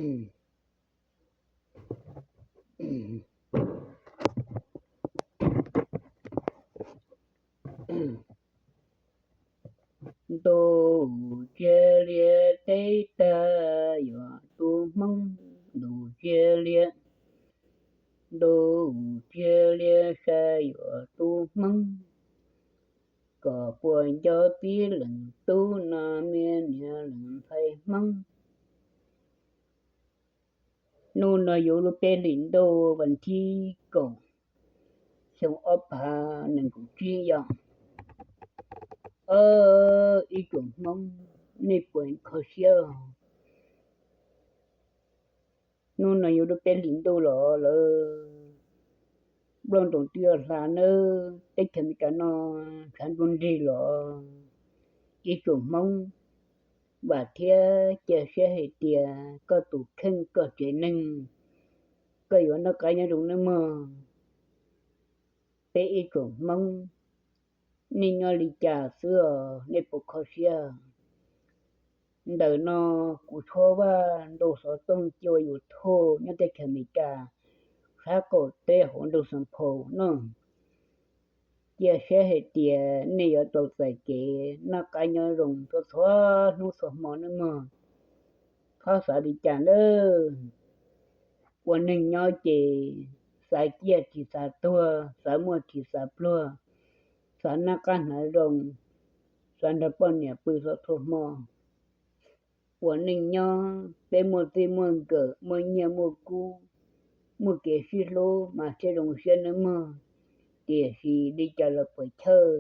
Ntuj tsiag lias teb tag yuav tu Hmoob, ntuj tsiag lias, ntuj tsiag lias sai yuav tu Hmoob, kom puas nco tib leeg tub no me niam leej ntxhais Hmoob. Hnub no yog lub peb hlis ntuj vas thib kaum, xyoo ob phav nees nkaum tsib yom. Ib tsoom Hmoob, nej puas kho siab? Hnub no yog lub peb hlis ntuj los lawm, nplooj ntoos twb yuav hla nawb, teb chaws Amelikas no tshav ntuj nrig los. Ib tsoom Hmoob, vam thiab cia siab hais tias koj tus kheej koj tsev neeg, koj yuav noj qab nyob zoo nawb mog. Peb ib tsoom Hmoob, nej nyob li cas xwb os, nej puas kho siab? Ntawm no kuv Tshuab Vaj ntu xov tooj cua YouTube nyob teb chaws Amelikas, sab qaum teb hauv nroog Xeev Phaum no. Cia siab hais tias nej yuav tau txais kev noj qab nyob zoo txhua txhua hnub txhua hmo nawb mog. Txhob xav li cas nawb. Ua neeg nyob ces xav ciaj tsis xav tuag, xav muaj tsis xav pluag, xav noj qab hnav zoo, xav nrog poj niam pw txhua txhua hmo. Ua neej nyob peb muaj txij muaj nkawm, muaj nyiaj muaj kub, muaj kev sib hlub mas thiaj zoo siab nawb mog. Tiam sis li cas los puas chawj,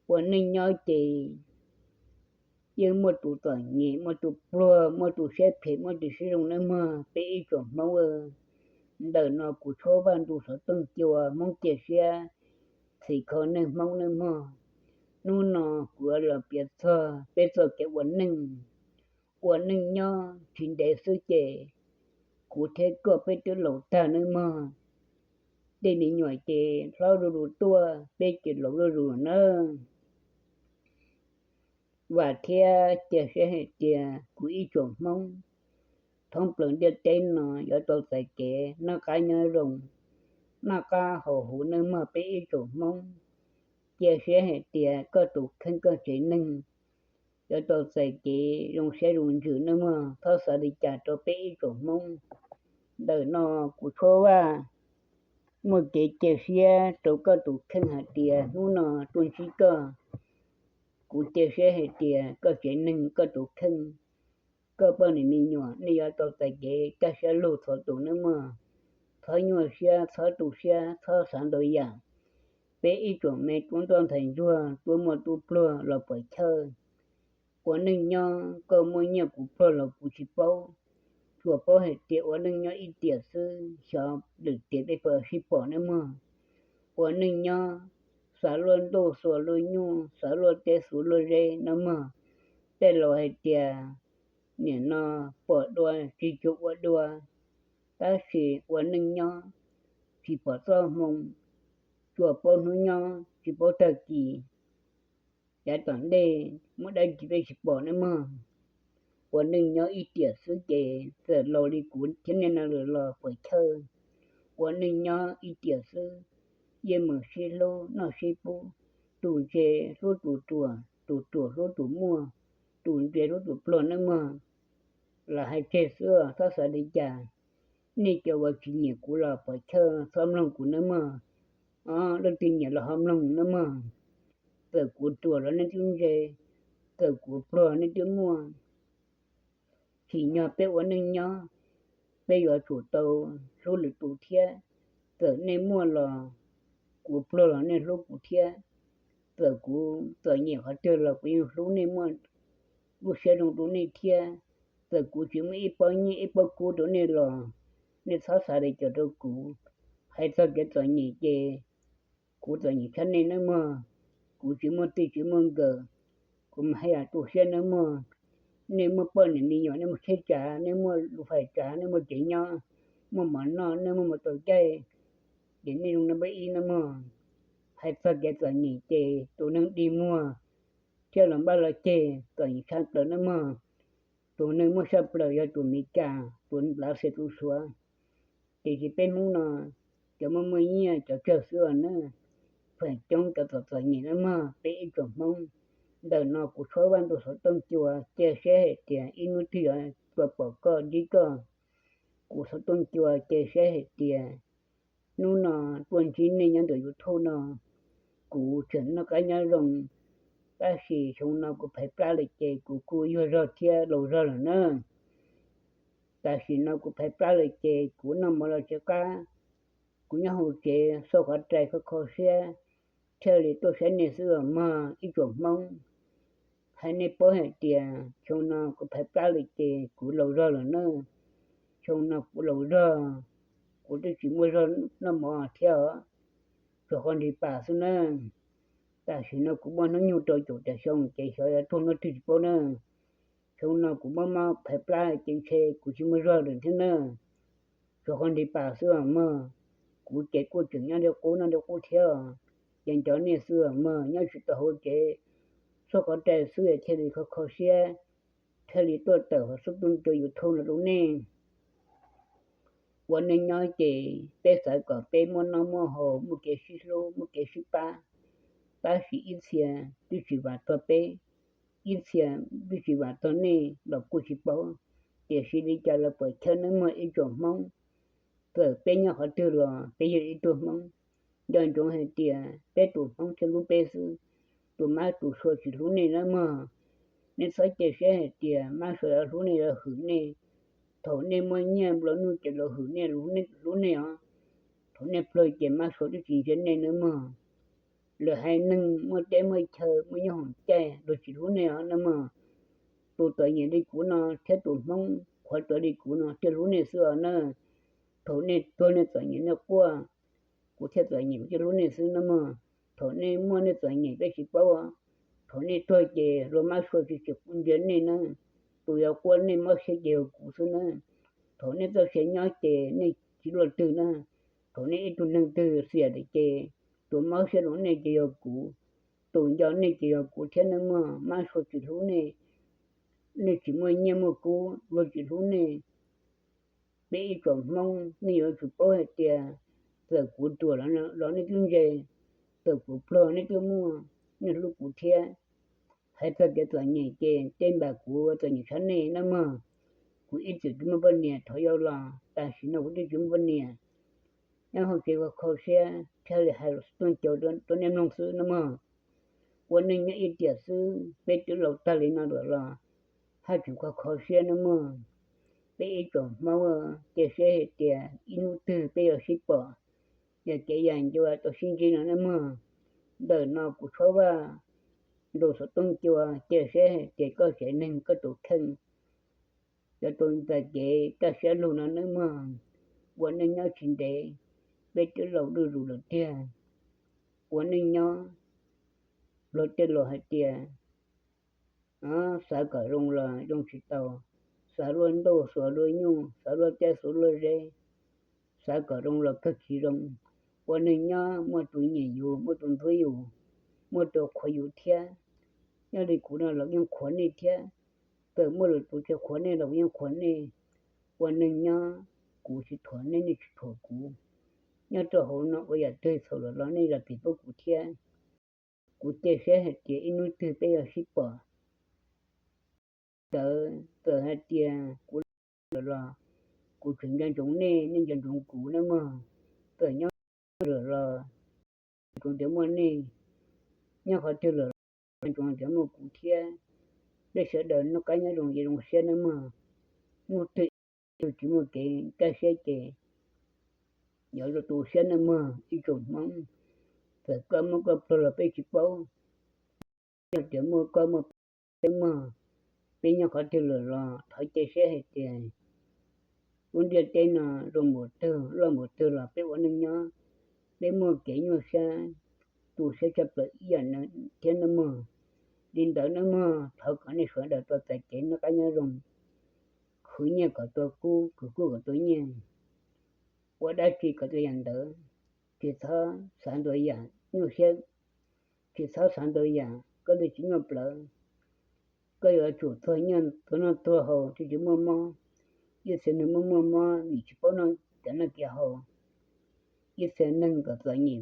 ua neej nyob ces yeej muaj tus txom nyem, muaj tus pluag, muaj tus siab phem, muaj tus siab zoo nawb mog peb ib tsoom Hmoob. Ntawm no kuv Tshuab Vaj ntu xov tooj cua Hmoob cia siab txhim kho neej Hmoob nawb mog. Hnub no kuv yuav los piav txog peb txoj kev ua neej. Ua neej nyob tsis ntev xwb ces kuv thiab koj peb twb laus tag nawb mog. Tej me nyuam ces hlob zuj zus tuaj, peb ces laus zuj zus nawb. Vam thiab cia siab hais tias kuv ib tsoom Hmoob thoob plaws ntiaj teb no yuav tau txais kev noj qab nyob zoo, noj qab haus huv nawb mog peb ib tsoom Hmoob. Cia siab hais tias koj tus kheej koj tsev neeg yuav tau txais kev zoo siab zoo ntsws nawb mog. Txhob xav li cas rau peb ib tsoom Hmoob. Ntawm no kuv Tshuab Vaj muaj kev cia siab rau koj tus kheej hais tias hnub no tuaj ntsib koj, kuv cia siab hais tias koj tsev neeg, koj tus kheej, koj poj niam me nyuam nej yuav tau txais kev kaj siab lug txhua tus nawb mog. Txhob nyuaj siab, txhob tu siab, txhob xav ntau yam. Peb ib tsoom me tub nroj ntxhais ntsuag, tub muaj tub pluag los puas chawj. Ua neej nyob koj muaj nyiaj kuv pluag los kuv tsis paub, tsuas paub hais tias ua neej nyob ib tiam xwb, xyov lwm tiam peb puas sib pom nawb mog. Ua neej nyob xav luaj ntuj xuas luaj nyuj, xav luaj teb xuas luaj zeb nawb mog. Tej laus hais tias nim no pom dua tsis cuag ua dua, tab sis ua neej nyob tsis pom txoj hmoo, tsuas paub hnub nyob tsis paub tag kis. Yav tom ntej muaj dab tsi peb tsis pom nawb mog. Ua neej nyob ib tiam xwb ces txawm laus li kuv thiab nej no lawm los puas chawj. Ua neej nyob ib tiam xwb, yeej meem sib hlub noj sib pub, tus ntse hlub tus ruam, tus ruam hlub tus muaj, tus ntse hlub tus pluag nawb mog. Lam hais tseg xwb os, txhob xav li cas. Nej cov uas tsis nyiam kuv los puas chawj, txhob mloog kuv nawb mog. Leej twg nyiam los ho mloog nawb mog. Txawm kuv ruam los nej twb ntse, txawm kuv pluag nej twb muaj. Tsim nyog peb ua neej nyob, peb yuav tsum tau hlub lwm tus thiab. Txawm nej muaj los kuv pluag los nej hlub kuv thiab. Txawm kuv txom nyem qhov twg los kuv yeej hlub nej, muaj lub siab zoo rau nej thiab. Txawm kuv tsis muaj ib pob nyiaj ib pob kub rau nej los nej txhob xav li cas rau kuv. Hais txog kev txom nyem ces kuv txom nyem tshaj nej nawb mog. Kuv tsis muaj txij tsis muaj nkawm, kuv mas haj yam tu siab nawb mog. Nej muaj poj niam me nyuam, nej muaj tsheb tsav, nej muaj lub fais tsav, nej muaj tsev nyob, muaj mov noj, nej muaj mov tau caij, ces nej zoo nab npawb ib nawb mog. Hais txog kev txom nyem ces tus neeg dig muag thiab los npaj los ceg txom nyem tshaj plaws nawb mog. Tus neeg muaj saj plaws yog tus Mis Kas, tus Lav Xias, tus Suav. Tiam sis peb Hmoob no cov muaj muaj nyiaj cov tsawg xwb os na, feem coob cov txom txom nyem na mog. Peb ib tsoom Hmoob ntawm no kuv tshuab vaj ntuj xov tooj cua cia siab hais tias ib hnub twg yuav tau pom koj ntsib koj. Kuv xov tooj cua cia siab hais tias hnub no tuaj ntsib nej nyob ntawm YouTube no, kuv tseem noj qab nyob zoo, tab sis xyoo no kuv phais plab lawm ces kuv kuj yuag zog thiab laus zog lawm na. Tam sim no kuv phais plab lawm ces kuv noj mov los tsis qab, kuv nyob hauv tsev xauj qhov rais kho kho siab, thiaj li tuaj saib nej xwb os mog ib tsoom Hmoob. Hais nej paub hais tias xyoo no kuv phais plab lawm ces kuv laus zog lawm na. Xyoo no kuv laus zog, kuv twb tsis muaj zog noj mov thiab os, tsuas qhov nrig pas xwb na. Tam sim no kuv muaj hnub nyoog rau caum tawm xyoo ces xyov yuav tuag hnub twg tsis paub na. Xyoo no kuv mob mob phais plab ces ntshe kuv tsis muaj zog lawm thiab na. Tsuas qhov nrig pas xwb os mog. Kuv ces kuj tseem nyob li qub noj li qub thiab os. Ces nco nej xwb os mog, nyob tsis tau hauv tsev, xauj qhov rais xwb thiaj li kho kho siab, thiaj li tuaj tawm hauv xov tooj cua YouTube no rau nej. Ua neej nyob ces peb xav kom peb muaj noj muaj haus, muaj kev sib hlub, muaj kev sib pab, tab sis ib txhia twb tsis vam txog peb, ib txhia twb tsis vam txog nej los kuj tsis paub. Tiam sis li cas los puam chawj nawb mog ib tsoom Hmoob, txawm peb nyob qhov twg los peb yog ib tug Hmoob. Nco ntsoov hais tias peb tus Hmoob thiaj hlub peb xwb, tus mab tus suav tsis hlub nej nawb mog. Nej txhob cia siab hais tias mab suav yuav hlub nej yuav hwm nej. Thaum nej muaj nyiaj nplua nuj ces luag hwm nej, hlub nej os. Thaum nej pluag ces mab suav twb tsis ntsia nej nawb mog. Lawv hais neeg muaj teb muaj chaw muaj nyob hoom caij luag tsis hlub nej os nawb mog. Tus txom nyem li kuv no thiab tus Hmoob qhuav tuag li kuv no thiaj hlub nej xwb os na. Thaum nej tuag nej txom nyem nej quaj, kuv thiaj txom nyem kuv thiaj hlub nej xwb nawb mog. Thaum nej muaj nej txom nyem peb tsis paub, thaum nej tuag ces luag mab suav tsis tseem ntsia nej na. Tus yuav quaj nej mob siab ces yog kuv xwb na. Thaum nej txoj sia nyob ces nej tsis luaj twg na. Thaum nej ib tug neeg twg xiam lawm ces tus mob siab rau nej ces yog kuv, tus nco nej ces yog kuv thiab nawb mog. Mab suav tsis hlub nej, nej tsis muaj nyiaj muaj kub luag tsis hlub nej. Peb ib tsoom Hmoob nej yuav tsum paub hais tias txawm kuv ruam los nej twb ntse, txawm kuv pluag nej twb muaj, nej hlub kuv thiab. Hais txog kev txom nyem ces tej npam kuv txom nyem tshaj nej nawb mog. Kuv ib txwm tsis muaj poj niam, thaum yau los tam sim no kuv twb tsis muaj poj niam. Nyob hauv tsev kho kho siab thiaj li hais los xov tooj cua rau nej mloog xwb nawb mog. Ua neej nyob ib tiam xwb peb twb laus tag li no lawm los haj tseem kho kho siab nawb mog. Peb ib tsoom Hmoob cia siab hais tias ib hnub twg peb yuav sib pom, yog kev yam ncua tau sib ntsib no nawb mog. Ntawm no kuv tshuab vaj ntuj xov tooj cua cia siab hais tias koj tsev neeg koj tus kheej yuav tau txais kev kaj siab lug no nawb mog. Ua neej nyob tsis ntev, peb twb laus zuj zus lawm tiag. Ua neej nyob, luag tej laus hais tias xav kom zoo los zoo tsis tau, xav luaj ntuj xuas luaj nyuj, xav luaj teb xuas luaj zeb, xav kom zoo los kawg tsis zoo. Ua neej nyob muaj tus nyiam yus, muaj tus ntxub yus, muaj tus qhuas yus thiab. Nyob li kuv no los yeej qhuas nej thiab, txawm muaj lwm tus tsis qhuas nej los kuv yeej qhuas nej. Ua neej nyob, kuv tsis thuam nej, nej tsis thuam kuv. Nyob rau hauv no ua yam twg txhaum lawm los nej zam txim pub kuv thiab. Kuv cia siab hais tias ib hnub twg peb yuav sib pom. Txawm, txawm hais tias kuv lawm los kuv tseem nco ntsoov nej, nej nco ntsoov kuv nawb mog. Txawm nyob lawm los tseem tias muaj nej, nyob qhov twg lawm los nco ntsoov tias muaj kuv thiab. Peb sawv daws noj qab nyob zoo ces zoo siab nawb mog. Hnub twg tsis muaj kev kaj siab ces yuav tu siab nawb mog ib tsoom Hmoob. Txawm koj muaj koj pluag los peb tsis paub, yog tias muaj koj muaj peb mog. Peb nyob qhov twg lawm los thov cia siab hais tias lub ntiaj teb no zoo npaum twg loj npaum twg los peb ua neej nyob, peb muaj kev nyuaj siab tu siab tshaj plaws ib yam thiab nawb mog. Li ntawd nawb mog, thov kom nej sawv daws tau txais kev noj qab nyob zoo, khwv nyiaj kom tau kub, khwv kub kom tau nyiaj, ua dab tsi kom tau yam ntawd, tsis txhob xav ntau yam nyuaj siab, tsis txhob xav ntau yam koj twb tsis nyuaj plawv. Koj yuav tsum tuag nyiaj tuag noj tuag haus thiaj tsis muaj mob. Ib txhia neeg muaj muaj mob vim tsis paub noj kev noj kev haus. Ib txhia neeg kom txom nyem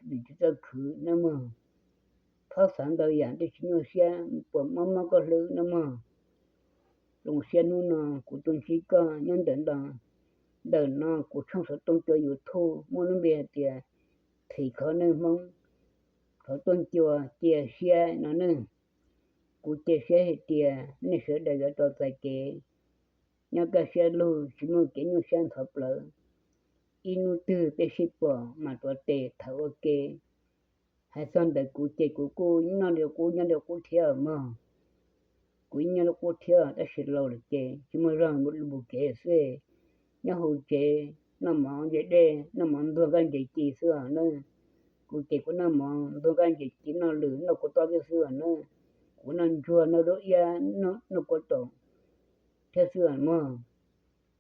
vim tsis txawj khwv nawb mog. Txhob xav ntau yam thiaj tsis nyuaj siab, puas mob mob koj hlwb nawb mog. Zoo siab hnub no kuv tuaj ntsib koj nyob ntawm no. Ntawm no kuv tshooj xov tooj cua YouTube muaj lub npe hais tias Thim Khov Neeg Hmoob, xov tooj cua cia siab no nawb. Kuv cia siab hais tias nej sawv daws yuav tau txais kev nyob kaj siab lug, tsis muaj kev nyuaj siab ntxhov plawv. Ib hnub twg peb sib pom mam tuav tes tham ua ke. Hais txog ntawm kuv ces kuv kuj noj li qub nyob li qub thiab mog. Kuv nyob li qub thiab tab sis laus lawm ces tsis muaj zog, mus kev xwb, nyob hauv tsev noj mov ntse dej, noj mov ntuag nkaj ntses ci xwb nawb. Kuv ces kuv noj mov ntuag nkaj ntses ci, noj lwm noj kua txob thiab xwb nawb. Kuv noj ntsuag noj dub iab noj kua taum thiab xwb mog.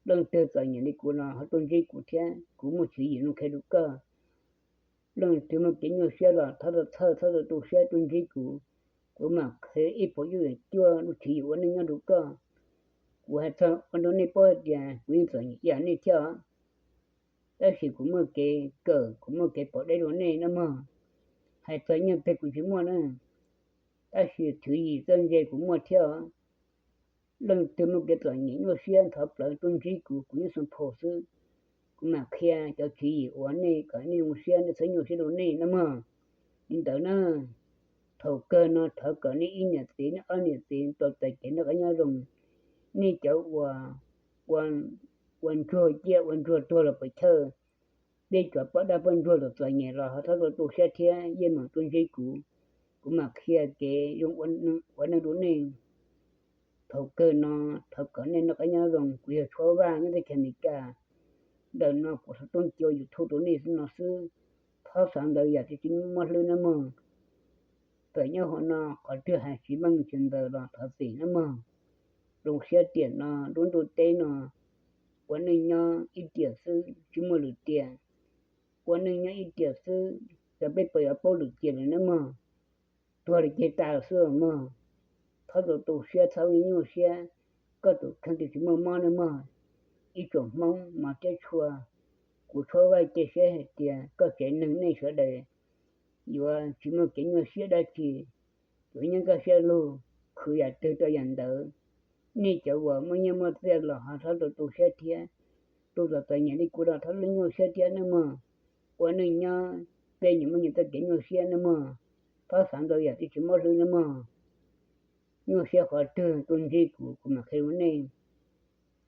Leej twg txom nyem li kuv los ho tuaj ntsib kuv thiab, kuv muaj tswv yim zoo qhia rau koj. Leej twg muaj kev nyuaj siab los thov txhawj, thov txhawj tu siab tuaj ntsib kuv, kuv mam qhia ib puas cuaj lub tswv yim ua neej nyob rau koj. Kuv hais txog ua rau nej paub hais tias kuv yeej txom nyem ib yam nej thiab os, tab sis kuv muaj kev kawm, kuv muaj kev pom deb rau nej nawb mog. Hais txog nyiaj txiag kuv tsis muaj na, tab sis tswv yim txawj ntse kuv muaj thiab os. Leej twg muaj kev txom nyem nyuaj siab ntxhov plawv tuaj ntsib kuv, kuv nyob Xoo Phos xwb, kuv mam qhia cov tswv yim ua nej kom nej zoo siab, nej txhob nyuaj siab rau nej nawb mog. Li ntawd na, thaum kawg no thov kom nej ib niam txiv nej ob niam txiv tau txais kev noj qab nyob zoo. Nej cov uas ua ntsuag ciaj ua ntsuag tuag los puas chawj, peb cov poj dab poj ntsuag los txom nyem los ho thov txhob tu siab thiab, yeej meem tuaj ntsib kuv, kuv mam qhia kev zoo ua neej rau nej. Thaum kawg no thov kom nej noj qab nyob zoo, kuv yog Tshuab Vaj nyob teb chaws Amelikas. Ntawm no kuv xov tooj cua YouTube rau nej no xwb, thov xav ntau yam thiaj tsis muaj mob hlwb nawb mog. Txawm nyob hauv no qhov twg hais tsis meej tsis ntawd los thov txim nawb mog. Zoo siab tiam no lub ntuj teb no ua neej nyob ib tiam xwb tsis muaj lwm tiam, ua neej nyob ib tiam xwb, cov peb puas yuav paub lwm tiam lawm nawb mog. Tuag li ces tas xwb mog. Thov txhob tu siab, txhob nyuaj siab, koj tus kheej twb tsis muaj mob nawb mog. Ib tsoom Hmoob mos thiab tshua, kuv Tshuab Vaj cia siab hais tias koj tsev neeg nej sawv daws yuav tsis muaj kev nyuaj siab dab tsi, yuav nyob kaj siab lug, khwv yam twg rau yam ntawd. Nej cov uas muaj nyiaj muaj txiaj los ho thov txhob tu siab thiab, tus uas txom nyem li kuv los thov txhob nyuaj siab thiab nawb mog. Ua neej nyob peb nyias muaj nyias txoj kev nyuaj siab nawb mog. Thov xav ntau yam thiaj tsis mob hlwb nawb mog. Nyuaj siab qhov twg tuaj ntsib kuv, kuv mam qhia rau nej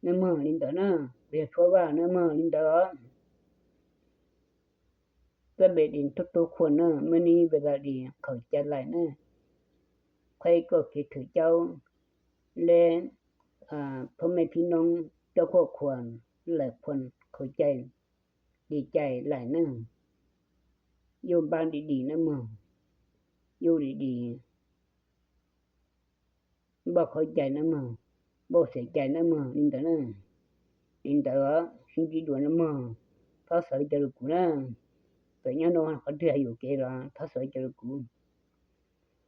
nawb mog. Li ntawd na, kuv yog Tshuab Vaj nawb mog, li ntawd os. Tab pem di thub tub khuam na, mej ni ve la di khaum cai laim na. Qhib koj kev thwm caub le, phab mej phib noob coj khuaj khuam laim khuam khaum cai, di cai laim na. Yuj npaj di di na mog, yuj di di, npaj khaub cai na mog, npaj xiav cai na mog, li ntawd na. Li ntawd sib ntsib dua na mog, thov xav li cas rau kuv na. Txawm nyob rau qhov twg hais yuam kev los thov xav li cas rau kuv.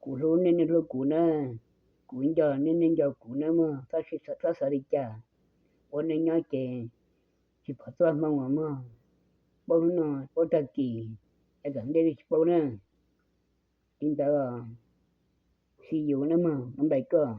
Kuv hlub nej, nej hlub kuv na, kuv nco nej, nej nco kuv na mog, thov xav li cas. Ua neej nyob ces tsis pom txoj hmoo os mog, paub hnub no paub tag kis, es tom ntej twb tsis paub na. Li ntawd, see you na mog, bye bye koj.